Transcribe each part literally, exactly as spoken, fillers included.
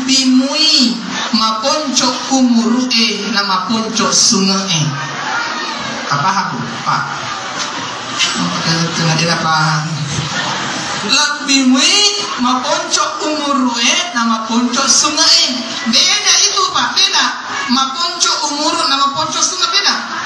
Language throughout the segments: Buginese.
Lebbi mui maponco umuru'e na maponco sunge'e. Apa aku, Pak? Tengah dia apa? Lebbi mui maponco umuru'e na maponco sunge'e. Beda itu, Pak, beda. Maponco umuru na maponco sunge beda.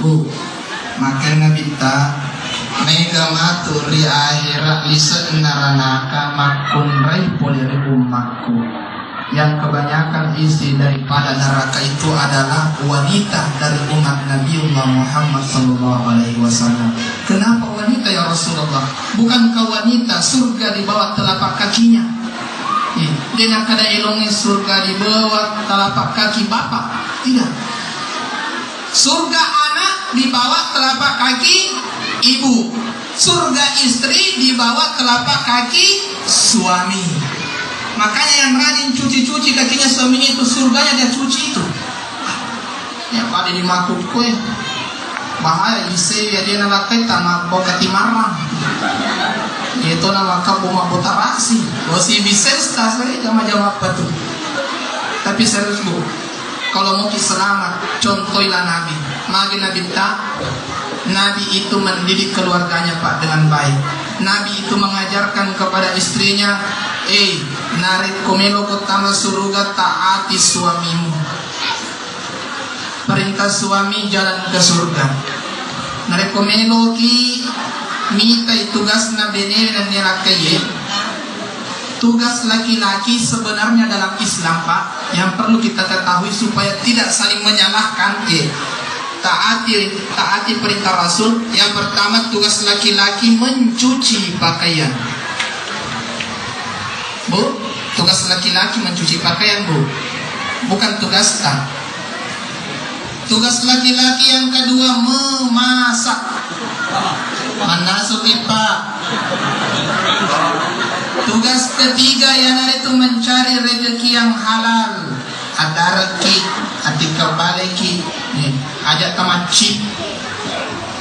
Bu, makkenna Nabitta, mega matu ri ahera lise'na ranaka makkunrai pole ri ummakku. Yang kebanyakan isi daripada neraka itu adalah wanita dari umat Nabiullah Muhammad sallallahu alaihi wasallam. Kenapa wanita, ya Rasulullah? Bukankah wanita surga di bawah telapak kakinya? Eh, de' nakkeda elongnge surga di bawah telapak kaki bapak. Tidak. Surga anak di bawah telapak kaki ibu. Surga istri di bawah telapak kaki suami. Makanya yang rajin cuci-cuci kakinya suaminya itu surganya dia cuci itu. Ya, pada di makukku, eh. Bahaya, ise ya dia nalakai tanah bokati marang. Itu nama kampung mabota rasi. Bosi bisesta saya jama-jama apa tuh. Tapi serius, Bu. Kalau mau ki selamat, contohilah Nabi. Magi Nabi ta? Nabi itu mendidik keluarganya, Pak, dengan baik. Nabi itu mengajarkan kepada istrinya, "Eh, narekko melo ko tama suruga, taati suamimu." Perintah suami jalan ke surga. Narekko meloki mitai tugasna benewe nennia lakkaie, tugas laki-laki sebenarnya dalam Islam, Pak, yang perlu kita ketahui supaya tidak saling menyalahkan, eh, taati, taati perintah Rasul. Yang pertama, tugas laki-laki mencuci pakaian. Bu, tugas laki-laki mencuci pakaian, Bu. Bukan tugas ta. Tugas laki-laki yang kedua memasak. Mannasu, Pak. Tugas ketiga iyanaritu mencari rezeki yang halal. Adaraki, atikka baleki, nih, aja tamaccip.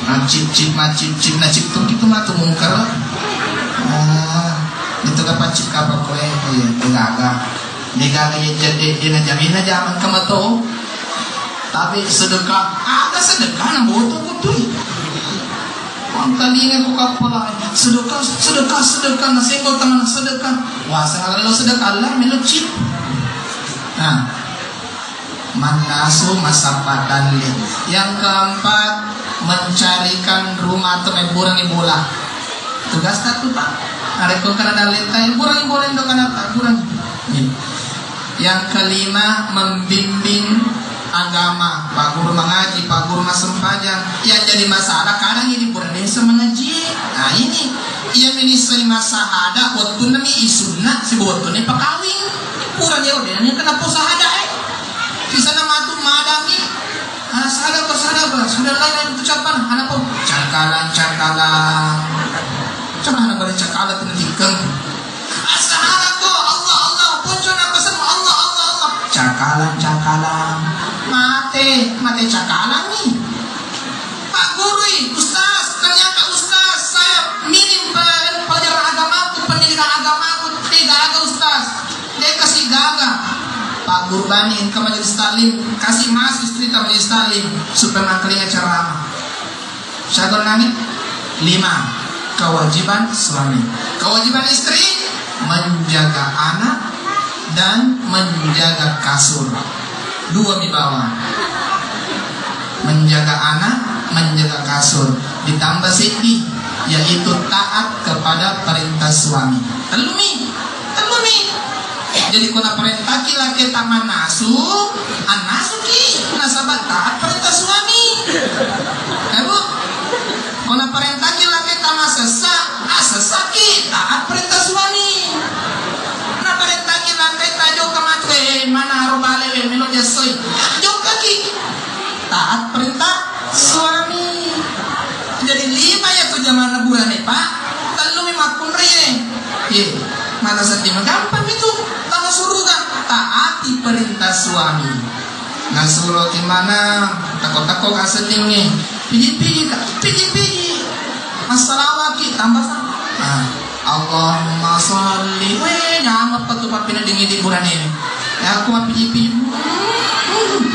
Maccip-cip, maccip-cip, nacip tu gitu matu mungkar. Ah, itu kapaccip kapang koe, iya, degaga. Degaga ya jadi, dia na jamina jamang kamato. Tapi sedekah, ada sedekah na boto kutui. Mangkalinga ku kappala, sedekah, sedekah, sedekah, nasengko tangan sedekah. Wah, sangala lo sedekah Allah, melo chip. Nah, mannasu masappa dalle. Yang keempat, mencarikan rumah atau burangi bola. Tugas ta tu, Pak. Narekko kana dalle ta, burangi bola indo kana ta, burangi. Iya. Yang kelima, membimbing agama, Pak Guru mengaji, Pak Guru massempajang. Yang jadi masalah, kadang ini buranesa mengaji. Nah, ini. Iya, meni sai massahada, wettunna mi isunna, sibuwettunna pakawing. Pura dia udah, ini kenapa sahada, eh? Di sana matu madami. Ah, sahada apa, sahada apa? Sudah lain, lain ucapan. Anak pun, cakalang, cakalang. Coba anak pada cakalang, kena tikeng. Assalamualaikum, Allah, Allah, puncuna pesan Allah, Allah, Allah. Cakalang, cakalang. Mate, mate cakalang nih. Pak Guru, Ustaz, ternyata Ustaz, saya minim pe-, pelajaran agamaku, pendidikan agamaku, tidak ada Ustaz. Dia kasih gaga. Pak Guru bani ke majelis taklim, kasih masuk istri ke majelis taklim supaya mangkalinga ceramah. Syarat nani? Lima. Kewajiban suami. Kewajiban istri menjaga anak dan menjaga kasur. Dua mi bawang. Menjaga anak, menjaga kasur. Ditambah seddi, yaitu taat kepada perintah suami. Tellu mi. Tellu mi. Jadi, ko naparentaki laketa mannasu, annasuki, nasaba taat perintah suami. Eh, Bu? Ko naparentaki laketa masessa, assessaki, taat perintah suami. Naparentaki laketa jokka matu, eh, mana aro bale, eh, melo jassoi. Jokkaki. Taat perintah suami. Jadi, lima ya tu jamanna bulan. Seddi, gampang itu, tama suruga, taati perintah suami. Nasuro ki mana, tako-tako ka seddingnge, piji-piji ka, piji-piji. Assalawaki, tambah sa-, nah, Allahumma sholli. Weh, nyameng pa tu pappina dingin di burane. Ya, aku mah piji-piji.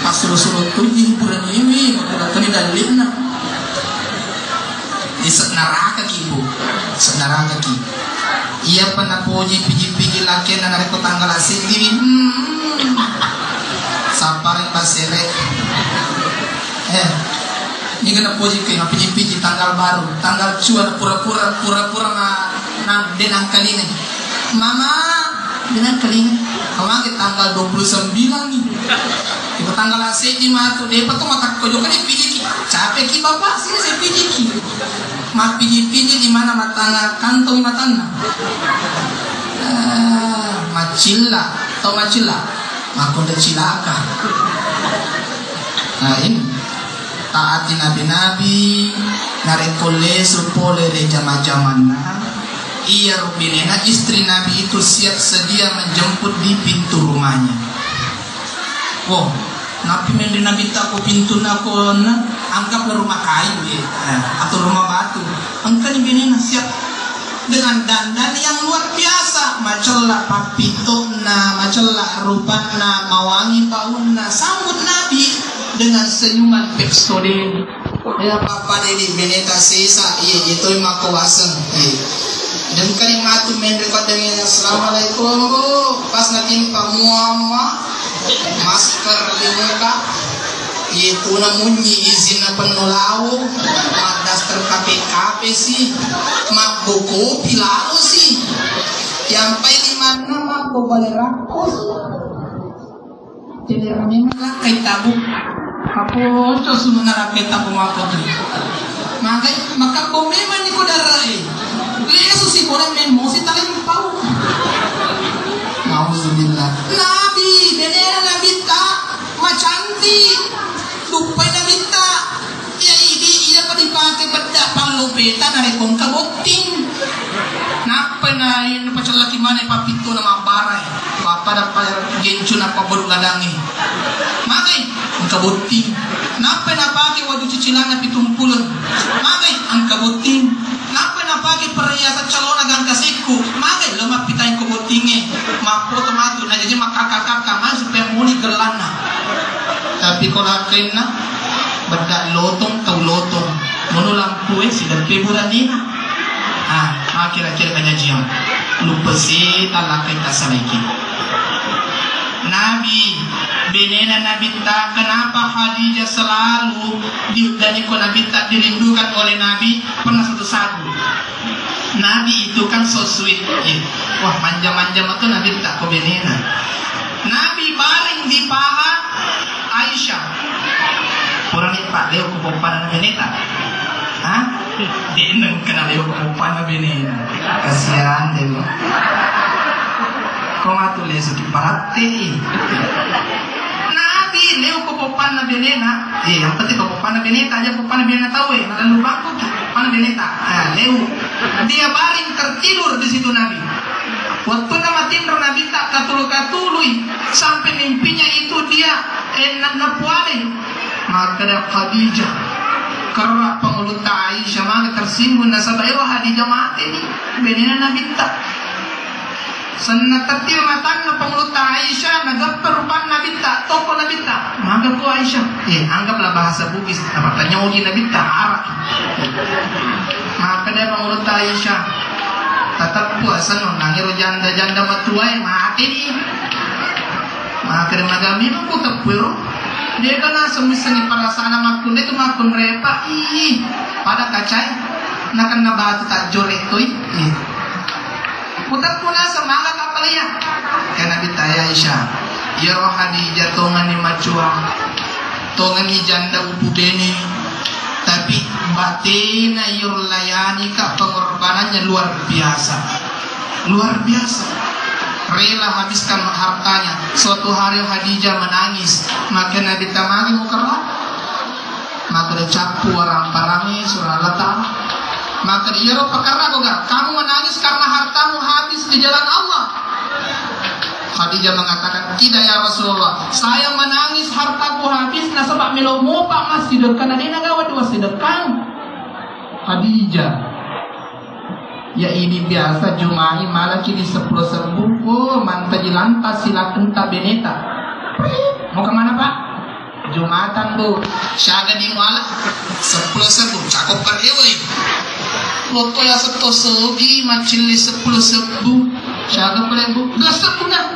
Pas suruh-suruh tu di burane, aku datang di dalilna. Ise'narakaki, Bu. Ise'narakaki. Iyapa napoji piji-piji lakena narekko tanggala siddi, hmm. Sapparing basere. Eh, niga napoji ke mapiji-piji tanggal baru, tanggal cua na pura-pura, pura-pura ma, na, de nangkalinga. Mama, de nangkalinga. Mama ke tanggal dua puluh sembilan ni. Ibu tanggal seddi matu, depa tu matakko juga dipijiki. Capek ki bapak sini saya pijiki. Mappiji-piji di mana matana, kantong matanna. Ah, macilla, tau macilla? Makkonda cilaka. Nah, ini taati nabi-nabi, narekko lesu pole ri jama-jamanna, iya rubinena istri nabi itu siap sedia menjemput di pintu rumahnya. Wo, nappi menri nabitta ko pintunna ko onna, anggaplah rumah kayu, eh, eh, atau rumah batu. Engkani benena siap dengan dandan yang luar biasa, macella pappitona, macella rupanna, mawangi baunna, sambut Nabi dengan senyuman pepsodent. Iya, pappada idi beneta sesa, iya, iya toi makko waseng. Iya. Dan kali matu menre padangi, "Assalamualaikum, Bu." Pas natimpa muamma, masker di muka. Iya, puna munyi izinna penno lao, maddaster kape-kape si, mabbo kopi lao si. Yampai limanna mabbo bale rakko si. Jadi rame lakkai tabu. Apa oco sunu narakai tabu mako tu. Magai, maka bo memang ni ko darai. Lesu si bola men mosi talempau. Nauzubillah. Nabi, benena nabi ta, macanti. Duppai nabi ta. Iya idi, iya pa dipake bedda pallopeta narekko engka botting. Nappa na, napacellaki maneng pappittona mabbarai. Pappada pa gencu nappa beru ladangnge. Magai, engka botting. Nappa napake waju cicilanna pitumpuleng. Magai, engka botting. Nappa napake perhiasan calona gangka sekku. Magai, lo mappitai ko bottingnge. Mappoto matu, najaji makkakka-kakka, magi supaya muli gellanna. Tapi ko lakkainna, bedda lotong, tau lotong. Nono lampue sideppe buranina. Ah, ah, kira-kira kajajiang. Lupa sih, talakkai tasalaiki. Nabi, benena Nabi ta, kenapa Khadijah selalu diuddani ko Nabi ta, dirindukan oleh Nabi, pernah satu saat. Nabi itu kan so sweet, ya. Wah, manja-manja matu Nabi ta ko benena. Nabi baring di paha Aisyah. Purani pa leo ko popana beneta. Hah? Deneng kena leo ko popana benena. Kasihan deh. Ko matu lesu ki paratte. Nabi leo ko popana benena. Eh, yang penting ko popana beneta aja, popana benena tahu eh. Lalu bangku popana beneta. Nah, leo. Dia baring tertidur di situ Nabi. Waktu nama tinro Nabi ta katulu-katului sampai mimpinya itu dia eh, na, napualai. Makkeda Khadijah, kerra pangulutta Aisyah, maka tersinggung nasaba ewa Khadijah mate ni benena Nabitta. Senna tettiwi matanna pangulutta Aisyah, nagappa rupanna Nabitta, toko Nabitta. Maka ku Aisyah, eh, anggaplah bahasa Bugis, apa tanyogi Nabitta, arah. Maka dia pangulutta Aisyah, tateppu asenno nangiro janda-janda matuae mate ni. Makkeda maga memang ku teppuero. Deka naseng missengi perasaanna makkunrai tu makkunrai pa. Ih, pada kacai. Nakenna batu tajjore toi. Ih. Ku teppu naseng maga kapalaya. Kena Nabitta Aisyah. Iyaro Khadijah tongani macua. Tongani janda uputene. Tapi batena iyaro layanika pengorbanannya luar biasa. Luar biasa. Rela habiskan hartanya. Suatu hari Khadijah menangis. Maka Nabi tamani mukerra. Maka dia cappu warang parangi surah Allah Ta'ala. Maka iyaro pakerra ko ga, kamu menangis karena hartamu habis di jalan Allah. Khadijah mengatakan, "Tidak ya Rasulullah, saya menangis hartaku habis nasaba melo mopa massidekka na de nagawa dua sedekkan." Khadijah, ya ini biasa Jumai malaki di sepuluh sebbu, oh, mantaji lantas silakenta beneta. Mau kemana, Pak? Jumatan, Bu. Siaga di muala? Sepuluh sebbu. Cakep, Pak. Ewe. Waktu ya seto sogi macilli sepuluh sebbu. Siaga pale, Bu? Dua sebbu dah.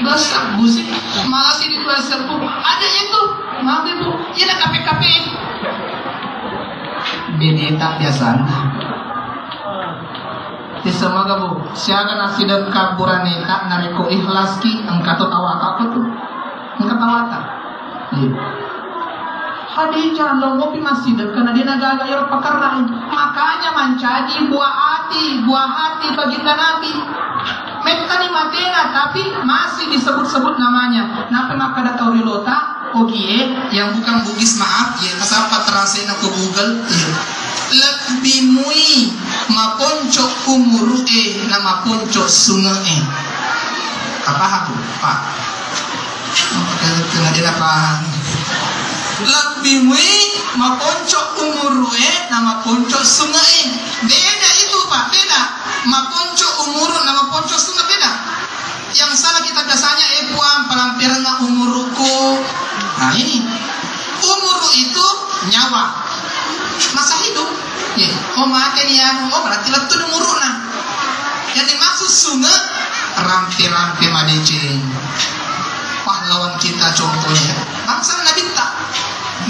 Dua sebbu sih. Malah sih di dua sebbu. Ada itu. Maaf, Bu. Iya, ada kape-kape. Beda tak biasanya. Ti semoga, Bu, siaga nassidekka buraneta narekko ikhlas ki, engka to tawakakko tu. Engka tawaka. Iya. Khadijah lo mopi massidekka na de nagaga ero pakerrai. Makanya mancaji buah hati, buah hati baginda Nabi. Mettani matena tapi masih disebut-sebut namanya. Nape makkada tau rilota, ogie, yang bukan Bugis maaf, ya, kasapa terasena ke Google, iya. Lebbi mui maponco umuru'e na maponco sunge'e. Apa aku, Pak? Tengah dia paham. Lebbi mui maponco umuru'e na maponco sunge'e. Beda itu, Pak, beda. Maponco umuru na maponco sunge beda. Yang salah kita biasanya, eh, Puang, palamperenga umuruku. Nah, ini. Umuru itu nyawa. Masa hidup. Ya. Oh, mate nih ya. Oh, berarti lettu umuruna. Yang dimaksud sunge, rampe-rampe madeceng. Pahlawan kita contohnya. Bangsa Nabitta.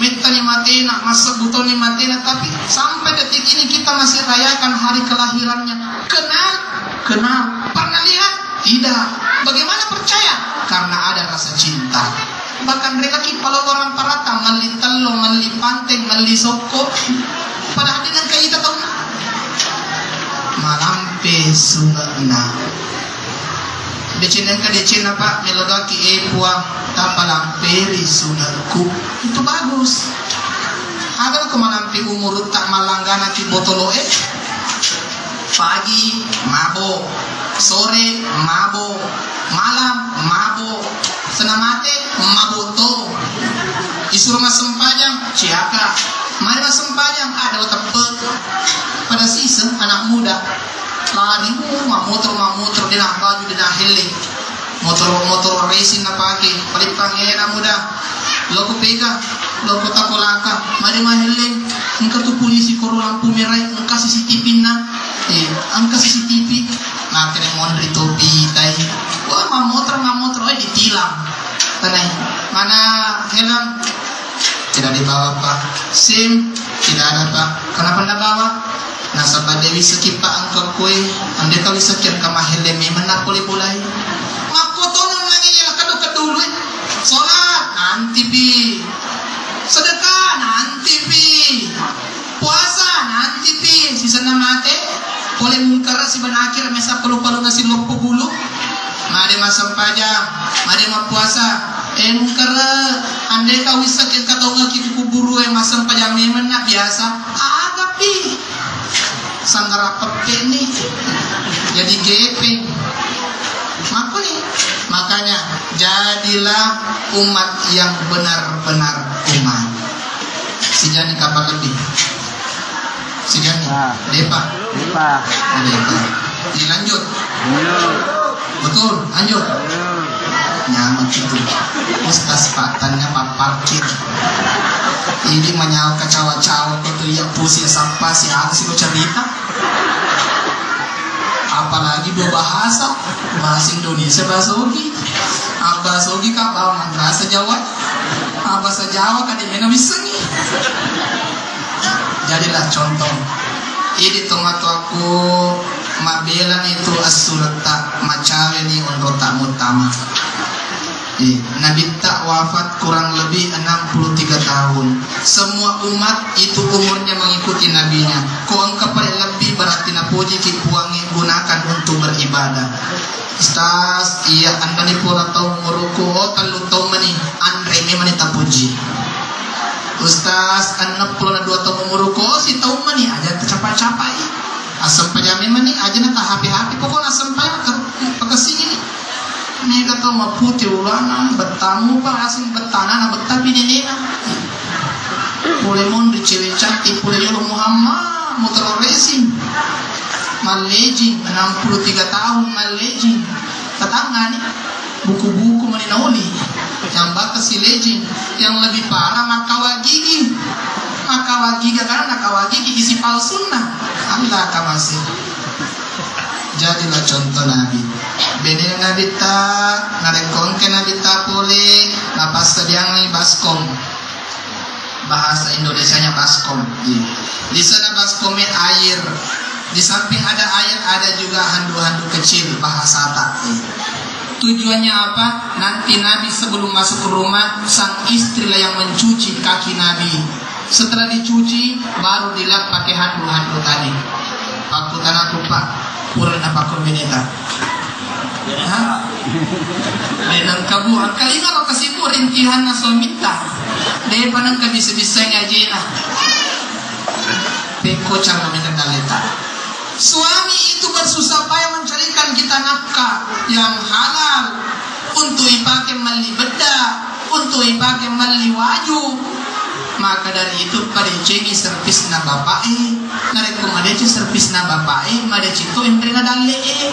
Mettani matena, massebbu toni matena, tapi sampai detik ini kita masih rayakan hari kelahirannya. Kenal? Kenal. Pernah lihat? Tidak. Bagaimana percaya? Karena ada rasa cinta. Bahkan relaki kalau orang parata melli tello, melli panteng, melli sokko. Padahal dengan kita tahu malampe sunge'na. Decenna engka decenna, Pak, melo doaki, eh, Puang, tapalamperi sunge'ku. Itu bagus. Aga ko malampe umuru tak malanggana ki botolo, eh? Pagi mabo, sore mabo, malam mabo, sena mate mabo to. Isuro massempajang, ciaka. Mari massempajang, ada teppe. Pada siseng anak muda lari, uh, mamotoro, mamotoro, dena baju, dena helling. Motoro, motoro racing napake, paling pangena muda. Loko pega, loko takolaka, made mahelleng, engka tu polisi koro lampu merah, engka C C T V na. Eh, engka C C T V. Makanya monri topi tai. Wah, mamotoro, mamotoro, eh, ditilang. Tanai, mana helm? Tidak dibawa, Pak. SIM? Tidak ada, Pak. Kenapa ndak bawa? Nasaba de wiseki, Pak, engka koe. Ande ka wiseki engka mahelle memeng na pole bolai. Makkotono nangi nyela keddu-keddu lui. Salat nanti pi. Sedekah nanti pi. Puasa nanti pi. Sisenna mate. Pole Mungkar siba Nakir mesa pelu-pelu nasi loppo bulu. Made massempajang, made mappuasa. Eh, Mungkar, ande ka wiseki engka tongaki ku kuburu e massempajang memeng na biasa. Aga pi. Sanggara peppe ni. Jadi gepeng. Makko ni. Makanya jadilah umat yang benar-benar umat. Sijani kapal lebih. Sijani. Ah. Depa. Depa. Oh, depa. Ini lanjut. Iya. Betul, lanjut. Iya. Nyaman itu. Ustaz Pak tanya Pak parkir. Ini menyawa kecawa-cawa kau tuh ya pusing sampah si aku sih kau cerita. Apalagi dua bahasa, bahasa Indonesia, bahasa Ogi. Ah, bahasa Ogi ka bahasa Jawa. Ah, bahasa Jawa ka de mena wissengi. Jadilah contoh. Idi tomatoaku mabelani tu assuretta, macaweni onrota muttama. Eh, Nabitta wafat kurang lebih enam puluh tiga tahun. Semua umat itu umurnya mengikuti nabinya. Ko engka paling lebih berarti napojiki Puangnge, gunakan untuk beribadah. Ustaz, iya, andani pura tau umuruku, oh, tellu tau mani, anre memani tapuji. Ustaz, Enneng pulo dua taung umuruko, sitaung mani aja tacapa-capai. Asempajang mani aja na ta H P-H P, pokokna asempajang terus pakessing ini. Mega to mapute ulana, bettamu pa asing bettana na betta pi nenena. Pole monri cewek cantik, pole yolo Muhammad, motor racing. Mallejing, enam puluh tiga tahun mallejing. Tatangani, buku-buku mani nauli. Yang bakas si lejing, yang lebih parah makawa gigi. Makawa gigi, karena nakawa gigi isi palsunna. Anda kamasi. Jadilah contoh Nabi. Bene Nabi ta, narekko engka Nabi ta pole, napassadiangi baskom. Bahasa Indonesianya baskom. Iya. Di sana baskomnya air. Di samping ada air, ada juga handuk-handuk kecil, bahasa tak. Iya. Tujuannya apa? Nanti Nabi sebelum masuk ke rumah, sang istri lah yang mencuci kaki Nabi. Setelah dicuci, baru dilap pakai handuk-handuk tadi. Pakkutanaku, Pak, pura napakko beneta. Ha? De nengka bu, engka lima ro kasibu rintihanna suamitta. De pa nengka bisa-bisa ngajena. Pekko cara mena daleta. Suami itu bersusah payah mencarikan kita nafkah yang halal untuk dipakai melli bedda, untuk dipakai melli waju. Maka dari itu, padecengi servisna bapak'e. Narekko madeceng servisna bapak'e, madeceng to enrena dalle'e.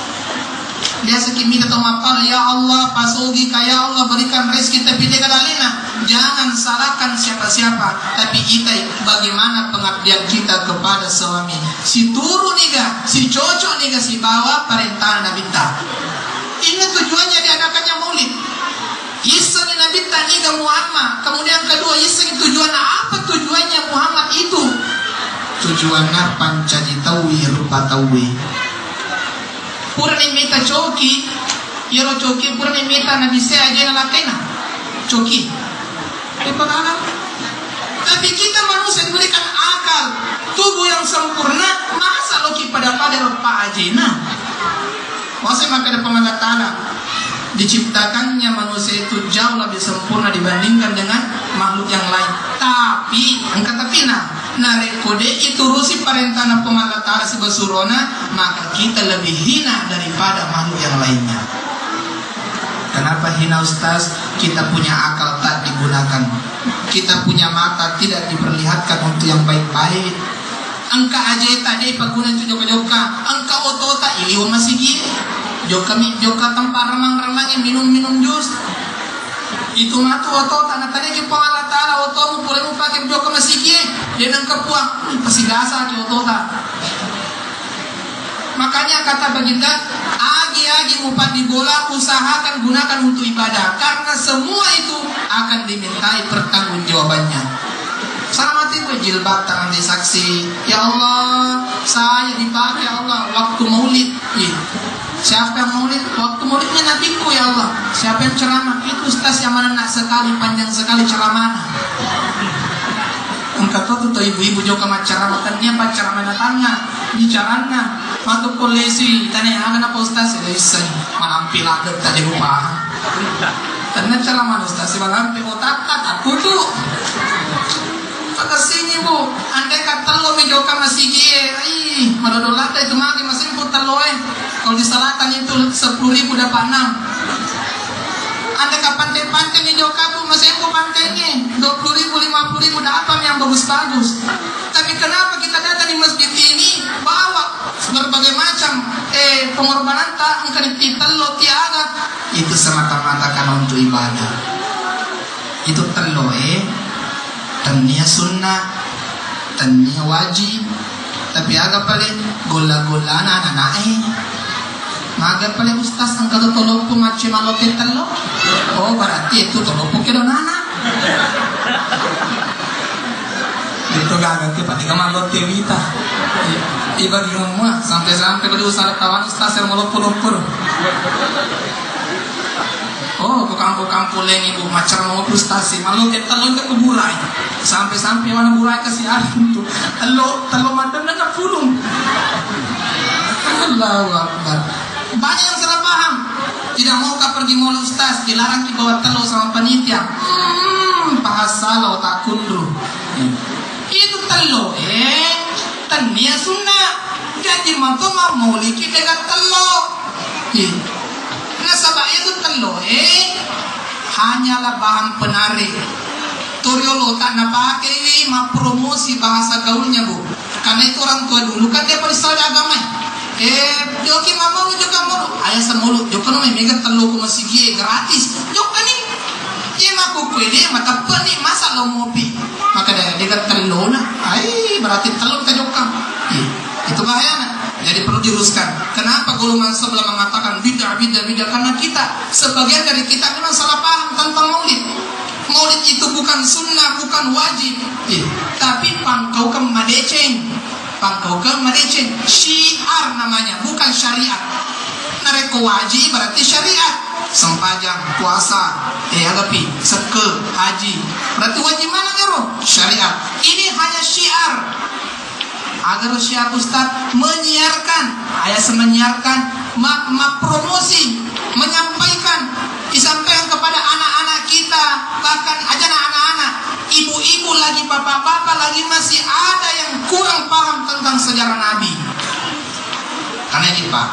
Biasa ki mita tau mappala, "Ya Allah, pasogi ka, ya Allah, berikan rezeki," tapi de ga dallena. Jangan salahkan siapa-siapa, tapi itai bagaimana pengabdian kita kepada suami. Situru niga, sicocok niga sibawa parentana Nabitta. Ini tujuannya diadakannya maulid. Issengi Nabitta niga Muhammad. Kemudian kedua, issengi tujuannya apa? Tujuannya Muhammad itu, tujuannya pancaji tauwi rupa tauwe. Purani mita coki, iyaro coki purani mita nabissai ajena lakkaina. Coki. Tapi kita manusia diberikan akal, tubuh yang sempurna, masa loki pada-pada rupa ajena? Wasai makkeda Puang Allah Ta'ala, diciptakannya manusia itu jauh lebih sempurna dibandingkan dengan makhluk yang lain. Tapi, engka tapina, narekko de iturusi parentana Puang Allah Ta'ala sibawa surona, maka kita lebih hina daripada makhluk yang lainnya. Kenapa hina, Ustaz? Kita punya akal tak digunakan. Kita punya mata tidak diperlihatkan untuk yang baik-baik. Engka ajeta de paguna tu jokka-jokka, engka otota iliwa masigi. Jokka mi, jokka tempat remang-remang, minum-minum jus. Itu matu otota, nataniki Puang Allah Ta'ala, otomu pole mupake jokka masigi. De nengka Puang, pasti gasa ki otota. Makanya kata baginda, agi-agi mupaddi bola, usahakan gunakan untuk ibadah, karena semua itu akan dimintai pertanggungjawabannya. Salamati ku jilbab tangan di saksi. Ya Allah, saya dipakai, ya Allah, waktu maulid. Iya. Siapa yang maulid? Waktu maulidnya nabiku, ya Allah. Siapa yang ceramah? Itu ustaz yang mana nak sekali, panjang sekali ceramahnya. Engka to tu ibu-ibu jokka maccaramah, tennia paccaramah na tangnga, bicaranna. Matu polisi, tanya aga na Pak Ustaz, ya iseng. Manampi ladde tadi ku paham. Tenna ceramah Ustaz, sibalampe otakta, takkutu. Pakessingi, Bu, andai ka tello mi jokka masigie, ih, madodo ladde itu magi masempu tello e. Kalau di selatan itu sepuluh ribu dapat enam. Andai ka pante-pante mi jokka, Bu, masempu pantengi, dua puluh ribu, lima puluh ribu dapat yang bagus-bagus. Tapi kenapa kita datang di masjid ini, bawa berbagai macam, eh, pengorbanan tak engka di tello tiaga? Itu semata-mata karena untuk ibadah. Itu tello e, tennia sunnah, tennia wajib. Tapi aga pale golla-gollana anak-anak e. Maga pale ustaz engka to toloppo macce malote tello. Oh, berarti itu toloppo kedo nana. Itu gaga ke pada malote wita. Ibagi semua sampai-sampai pada usah kawan ustaz yang maloppo-loppo. Oh, ko kampo-kampo laing ibu macam mau frustasi, malu ke tello ke kuburai. Sampai-sampai mana burai ke si Arif tu. Tello, tello mantan na pulung. Allahu Akbar. Banyak yang salah paham. Tidak mau ka pergi mall ustaz, dilarang ki bawa tello sama panitia. Hmm, pahasala otak kundu. Hmm. Tello e tennia sunna. Jaji mato mammauliki dega tello. Iya. Nasaba itu tello e hanyalah bahan penarik. Toriolo tak napakei mappromosi bahasa gaulnya, Bu. Karena itu orang tua dulu kan dia pada salah agama. Eh, joki mamau juga mau. Ayah semulu, jokka no mega tello ku masigi gratis. Jokka ni. Iya, makkukkué dé mateppe ni, masa lo mopi? Makkeda dé tellona. Ai, berarti tello kita jokkang. Iya, itu bahayana. Jadi perlu diluruskan. Kenapa golongan sebelah mengatakan bid'ah, bid'ah, bid'ah? Karena kita, sebagian dari kita memang salah paham tentang maulid. Maulid itu bukan sunnah, bukan wajib. Iya. Tapi pangkaukeng madeceng. Pangkaukeng madeceng. Syiar namanya, bukan syariat. Narekko wajib berarti syariat. Sempajang, puasa, eh, agapi, sekke, haji. Berarti wajib mana ero? Syariat. Ini hanya syiar. Agar syiar, Ustaz, menyiarkan, ayah menyiarkan, ma-, ma-, promosi, menyampaikan, disampaikan kepada anak-anak kita, bahkan aja anak-anak, ibu-ibu lagi, bapak-bapak lagi masih ada yang kurang paham tentang sejarah Nabi. Karena ini, Pak,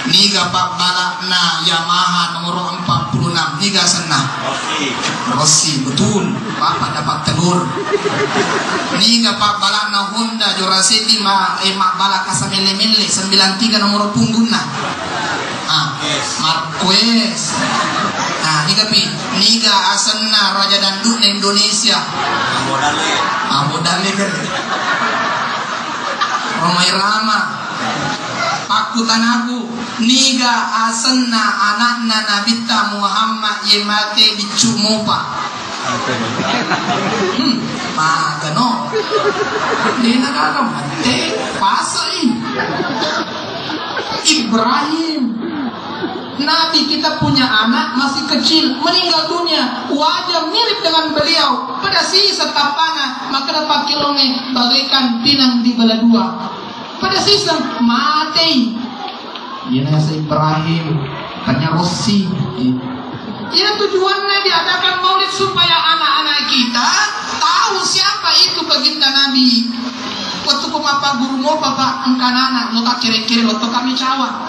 niga pabbala'na Yamaha nomor empat puluh enam, niga asenna? Rossi. Rossi, betul. Bapak dapat telur. Niga pabbala'na Honda juara seddi ma-, eh, mabbala kasa melle-melle, sembilan tiga nomor punggungna. Ah, Marquez. Ah, niga pi, niga asenna raja dangdutna Indonesia? Modale. Ah, modale kan. Rhoma Irama. Pakkutanaku, niga asenna anakna Nabitta Muhammad ye mate biccu mopa? Hmm, magano. Dena gaga mate, pasai. Ibrahim. Nabi kita punya anak masih kecil, meninggal dunia, wajah mirip dengan beliau, pada sisa tapana, maka dapat kilonge bagaikan pinang di belah dua. Pada sisa matei. Ina si Ibrahim, tanya Rossi. Ina tujuannya diadakan maulid supaya anak-anak kita tahu siapa itu baginda Nabi. Waktu ku mappaguru mopa, Pak, engka anak-anak, lo tak kere-kere, lo tak kami cawa.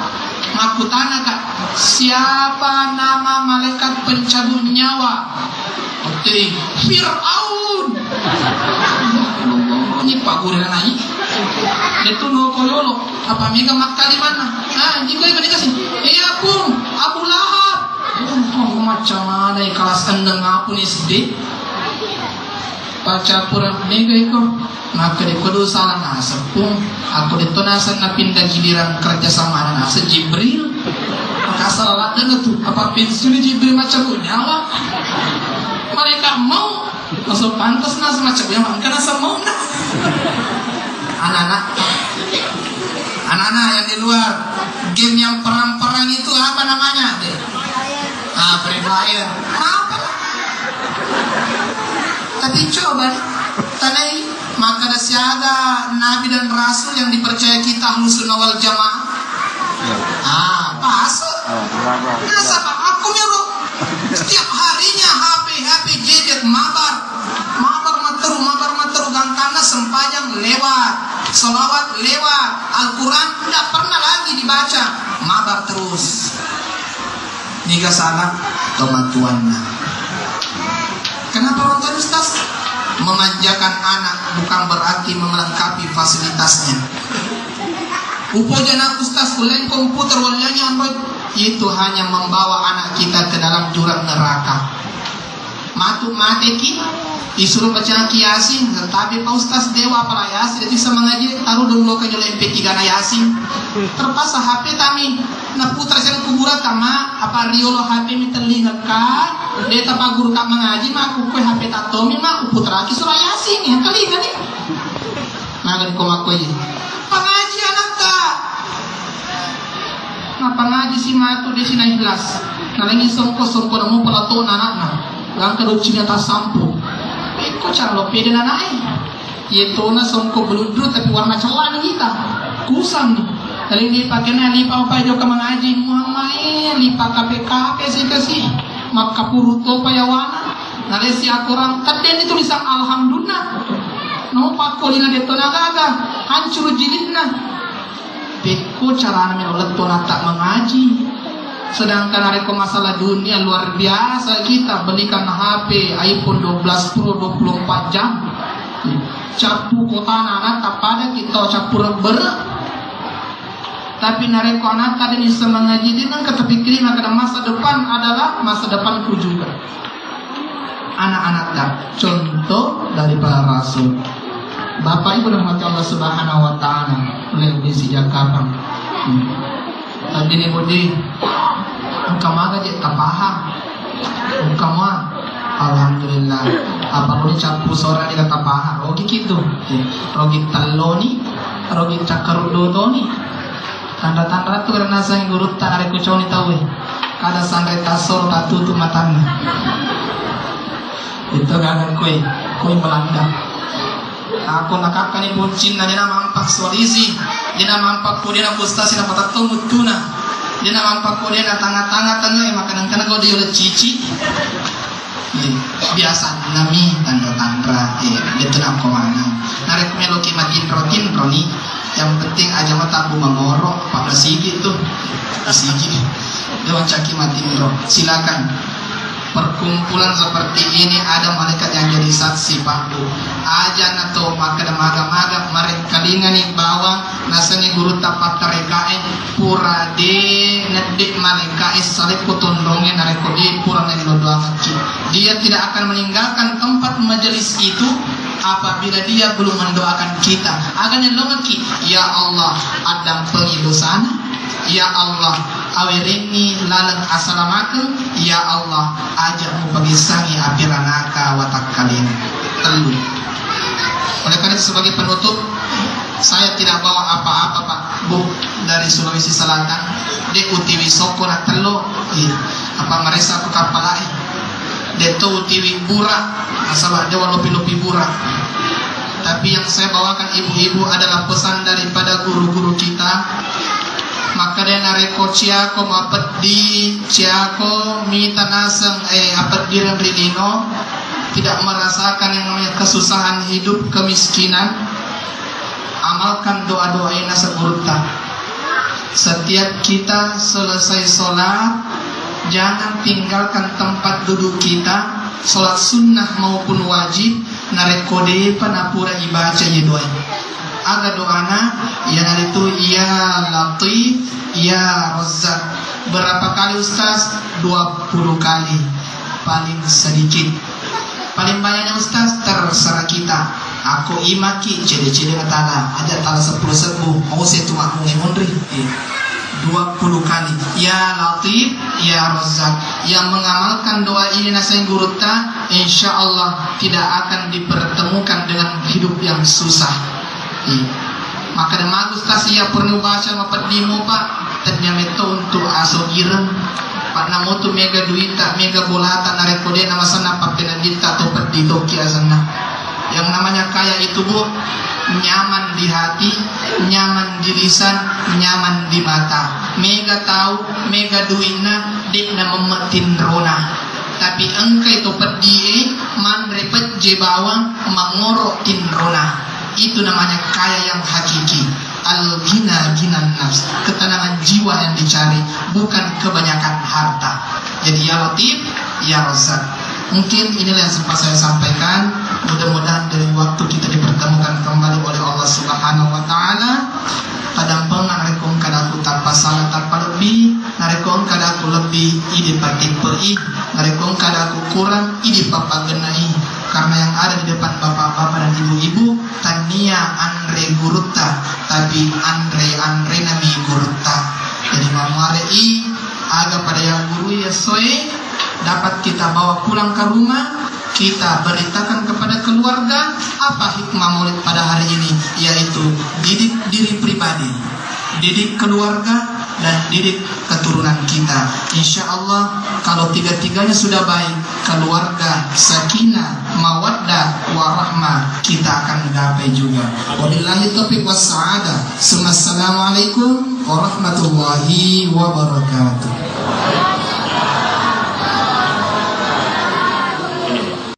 Makkutana, Kak, siapa nama malaikat pencabut nyawa? Oke, Fir'aun. Ini pagurina nai. Itu no kololo. Apa mega makkalimanna? Ah, jika itu dikasih. Iya, Pung. Abu Lahab. Oh, macam mana ya kelas enam aku nih S D? Pacappureng mega iko. Makkeda ko dosa naseng, Pung. Aku detto naseng napindah giliran kerja sama naseng Jibril. Maka salah ladang tu. Apa pensiun Jibril macam nyawa? Mereka mau masuk pantas naseng macam nyawa. Karena semua anak-anak. Anak-anak yang di luar, game yang perang-perang itu apa namanya? Ah, Free Fire. Apa? Tapi coba deh, tanai, maka ada siaga nabi dan rasul yang dipercaya kita, Ahlussunnah wal Jamaah. Ah, pas. Nasaba aku miro setiap harinya H P, H P, gadget, mabar. Mabar matteru, mabar matteru, gangkanna sempajang lewat, salawat lewat, Al-Quran tidak pernah lagi dibaca, mabar terus. Niga salah? Tomatuanna. Kenapa ronton, Ustaz? Memanjakan anak bukan berarti melengkapi fasilitasnya. Upoja nak, Ustaz, uleng komputer, walianya Android, itu hanya membawa anak kita ke dalam jurang neraka. Matu mateki, isuro bacaki Yasin, tapi Pak Ustaz dewa apala Yasin, jadi semangaji taruh dulu ke jolo M P tiga na Yasin. Terpaksa H P tami, na putra sen kuburan tama, apa riolo H P mi telinga ka, de tapaguru ka mengaji, ma aku kue H P tatomi, ma aku putra ki surah Yasin, yang telinga nih. Nah, dari koma koi. Pengaji anakka. Nappangaji si matu de sina ikhlas. Nalengi songko-songko namu palatona anakna. Langka doccinya tasampu. Eko calo pede nanai. Yetona songko beludru tapi warna celana kita. Kusang. Nalengi pakena lipa apa jauh ke mengaji. Muhammad, eh, lipa kape-kape sih kasih. Makkapuru topa yawana. Nalesi akorang. Tadden itu tulisan alhamdulillah. Pakkolina detto nagaga, hancuru jilidna. Pekko carana melo lettu anatta mengaji. Sedangkan narekko masalah dunia luar biasa, kita belikan H P iPhone dua belas Pro dua puluh empat jam. Cappu kotana anatta pada kita cappu rebbere. Tapi narekko anatta de nisseng mengaji, de nengka terpikiri, maka masa depan adalah masa depanku juga. Anak-anakta, contoh dari para rasul. Bapak Ibu rahmati Allah Subhanahu wa Ta'ala, lebih sejak kapan? Hmm. Tadi nih Budi, engka maga je tapaha. Engka ma, alhamdulillah. Apa lu cappu sora di kata paha? Rogi gitu. Rogi telloni, rogi cakkaruddo toni. Tanra-tanra tu karena sang gurutta narekko coni tauwe. Kada sanre tasoro tatutu matanna. Itu gaga koi, koi melanda. Aku nakakkani buncin na dena mampak sualisi, dena mampak kudena kustasi na patatto muttuna, dena mampak kudena tanga-tanga tanga makanan kana kau dioleh cici. Iya, biasa nami tanra-tanra, iya, betul nako mana. Narekko meloki matinro-tinro ni, yang penting aja matabu mangoro, Pak Masigi tuh, Masigi. Dia wancaki matinro. Silakan. Perkumpulan seperti ini ada malaikat yang jadi saksi, Pak Bu. Aja na to makkeda maga-maga, marekkalingani bawang nasenni gurutta pattarekae. Pura de nedde malaikae salekko tonrongnge narekko de pura nalilo doangekki. Dia tidak akan meninggalkan tempat majelis itu apabila dia belum mendoakan kita. Aga nellongekki, ya Allah, addampengi dosana. Ya Allah, awerengi laleng asalamakeng. Ya Allah, aja mupagessangi apiranaka watakkalena. Tellu. Oleh karena itu, sebagai penutup, saya tidak bawa apa-apa, Pak, Bu, dari Sulawesi Selatan. De utiwi soko na tello, iya. Apa maresa aku kapalae. De to utiwi bura, nasaba de lopi-lopi bura. Tapi yang saya bawakan ibu-ibu adalah pesan daripada guru-guru kita. Maka de narekko ciako mapeddi, ciako mita naseng, eh, apeddireng ri lino, tidak merasakan yang namanya kesusahan hidup, kemiskinan, amalkan doa-doa e naseng gurutta. Setiap kita selesai sholat, jangan tinggalkan tempat duduk kita, sholat sunnah maupun wajib, narekko depa napura ibaca ye doa. Aga doana? Iyanaritu, ya Latif, ya Razzaq. Berapa kali, Ustaz? Dua puluh kali. Paling sedikit. Paling banyaknya, Ustaz, terserah kita. Ako imaki cede-cede matala, aja tala sepuluh sebbu, mau saya cuma mau ngemonri. Iya. Dua puluh kali. Ya Latif, ya Razzaq. Yang mengamalkan doa ini naseng gurutta, insya Allah tidak akan dipertemukan dengan hidup yang susah. Iya. Maka demagus tasi ya perlu baca mapeddimu, Pak. Tennia metto untuk aso gireng. Pak, namotu mega duita, mega bolata, narekko de namasanna pappenanditta to peddi tokki asenna. Yang namanya kaya itu, Bu, nyaman di hati, nyaman di lisan, nyaman di mata. Mega tau, mega duinna, de namemme tinrona. Tapi engkai to peddi e, manre pejje bawang, mangoro tinrona. Itu namanya kaya yang hakiki. Al-ghina ghinan nafs. Ketenangan jiwa yang dicari, bukan kebanyakan harta. Jadi ya Latif, ya Razzaq. Mungkin inilah yang sempat saya sampaikan. Mudah-mudahan dari waktu kita dipertemukan kembali oleh Allah Subhanahu wa Ta'ala. Tadampengan rekong kadaku tappa salah tappa lebbi. Narekko engka daku lebbi, idi pateppe'i. Narekko engka daku kurang, idi pappagennai. Karena yang ada di depan bapak-bapak dan ibu-ibu, tania anre gurutta, tapi anre-anrenami gurutta. Jadi, mammuare'i aga pada yang guru ya soe dapat kita bawa pulang ke rumah, kita beritakan kepada keluarga apa hikmah maulid pada hari ini, yaitu didik diri pribadi, didik keluarga, dan didik keturunan kita. Insya Allah, kalau tiga-tiganya sudah baik, keluarga, sakinah, mawaddah, warahmah, kita akan gapai juga. Wabillahi taufiq wassa'adah. Summa assalamualaikum warahmatullahi wabarakatuh.